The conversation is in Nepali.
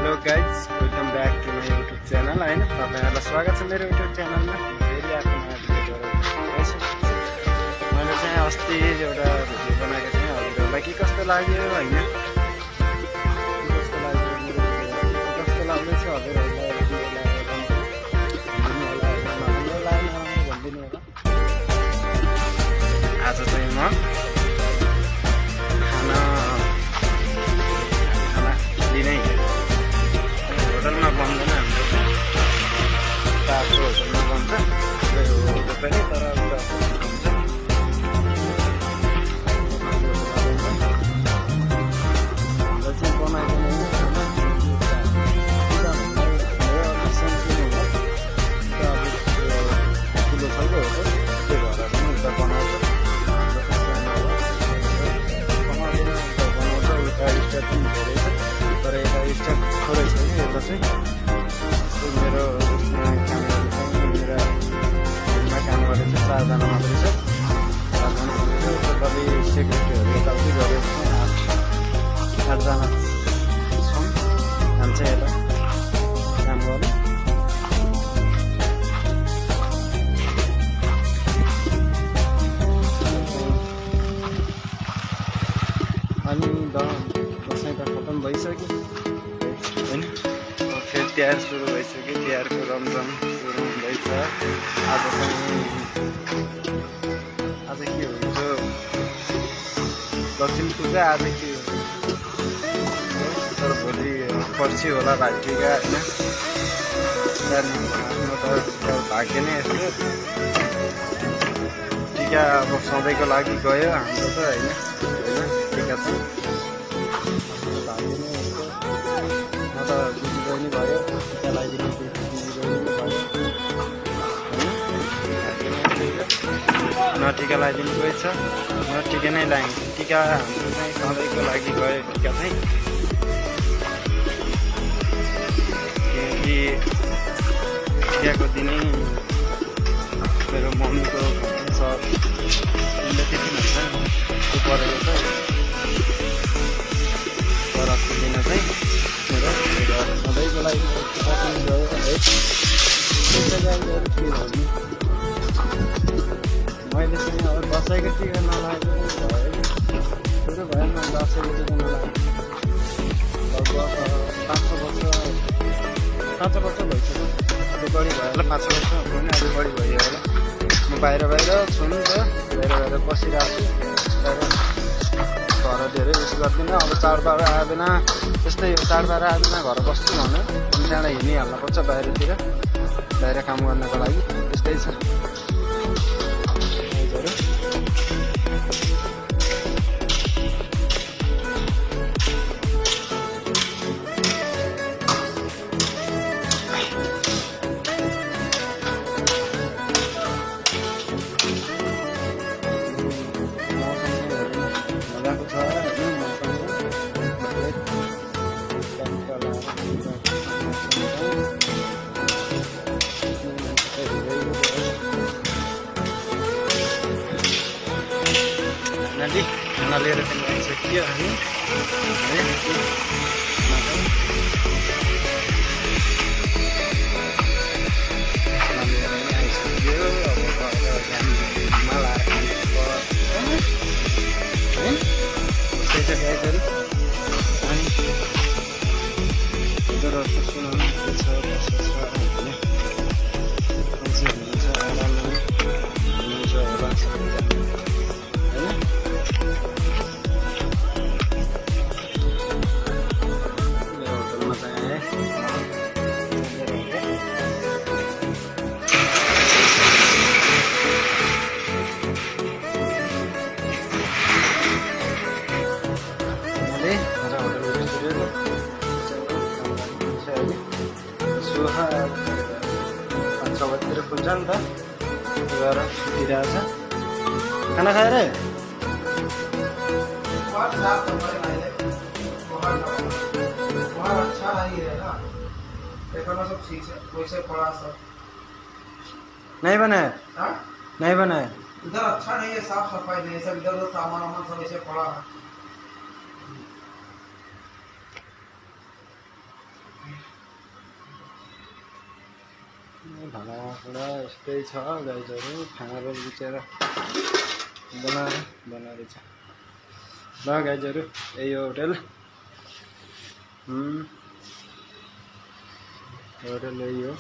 Hello guys, welcome back to my YouTube channel होइन। तपाईँहरूलाई स्वागत छ मेरो युट्युब च्यानलमा। फेरि आफ्नो नयाँ भिडियो मैले चाहिँ अस्ति एउटा भिडियो बनाएको थिएँ हजुरहरूलाई के कस्तो लाग्यो होइन, कस्तो लाग्दैछ हजुरहरूलाई भनिदिनु होला। आज चाहिँ म खाना लिनै होटलमा बन्दैन, हाम्रो तातो होटलमा बन्छ पनि, तर हुन्छ चाहिँ बनाइदिनु ठुलो खालको होटल, त्यो भएर पनि उता बनाउँछ उता स्टाफ पनि धेरै छ, तर यता स्टाफ थोरै छ कि यता चाहिँ मेरो काम गर्ने मेरा होटलमा काम गर्ने चाहिँ 4 जना मात्रै छ। 4 जना कति सेक्रेटरीहरू यताउति गरेर चाहिँ 8 जना छौँ। हामी चाहिँ यता काम गर्ने अनि दसैँ त खतम भइसक्यो होइन, फेरि तिहार सुरु भइसक्यो, तिहारको रमझम सुरु हुँदैछ। आज के हुन्छ, लक्ष्मी पूजा आज के हुन्छ, तर भोलि पर्सि होला भाइटिका होइन। आफ्नो त भाग्य नै यस्तो, टिका अब सधैँको लागि गयो हाम्रो त होइन, टिका छ भाग्य नै यस्तो। म त दिदी बहिनी भयो, टिका लगाइदिनु दिदी बहिनी भयो न, टिका लगाइदिनु कोही छ न, टिका नै लगाइन्छ। टिका हाम्रो चाहिँ सधैँको लागि गयो टिका चाहिँ, किनकि टिकाको दिनै मेरो मम्मीको पुण्यतिथि भन्छ नि, त्यो परेको छ। तर अस्ति दिन चाहिँ मेरो सधैँको लागि गयो है, के भन्नु मैले चाहिँ अब दसैँको टिका नलागेको भयो कि सुरु भयो न, दसैँको टिका नलागेको लगभग 5 वर्ष भइसक्यो, अलिक बढी भयो होला, 5 वर्ष पनि अलिक बढी भयो होला। म बाहिर छु नि त, बाहिर बसिरहेको छु, घर धेरै उस गर्दिनँ। अब चाडबाड आयो बेला त्यस्तै हो, चाडबाड आयो बेला घर बस्छु भने अनि त्यहाँबाट हिँडिहाल्नुपर्छ बाहिरतिर, बाहिर काम गर्नको लागि, त्यस्तै छ। खाना लिएर पनि आइसक्यो हामी है, खाना लिएर पनि आइसक्यो। अब घाममा लगाएर है, त्यस्तै छ गाइजहरू। अनि उनीहरू सुनाउनु के छ कसो छ होइन, मान्छे हुनुहुन्छ आरामले हुनुहुन्छ होला सबैजना होइन। सुहा 5-6 बजीतिर खुल्छ नि त, गएर दिइरहेछ। खाना खाएर नहीं बनाया, नहीं बनाया इधर अच्छा नहीं है, साफ सफाई नहीं है, सब इधर उधर सामान वामान सब ऐसे पड़ा है। भाँडाकुँडा यस्तै छ गाइजहरू खानाहरू बिचेर बनाएर छ ल गाइजहरू यही हो होटल होटल यही हो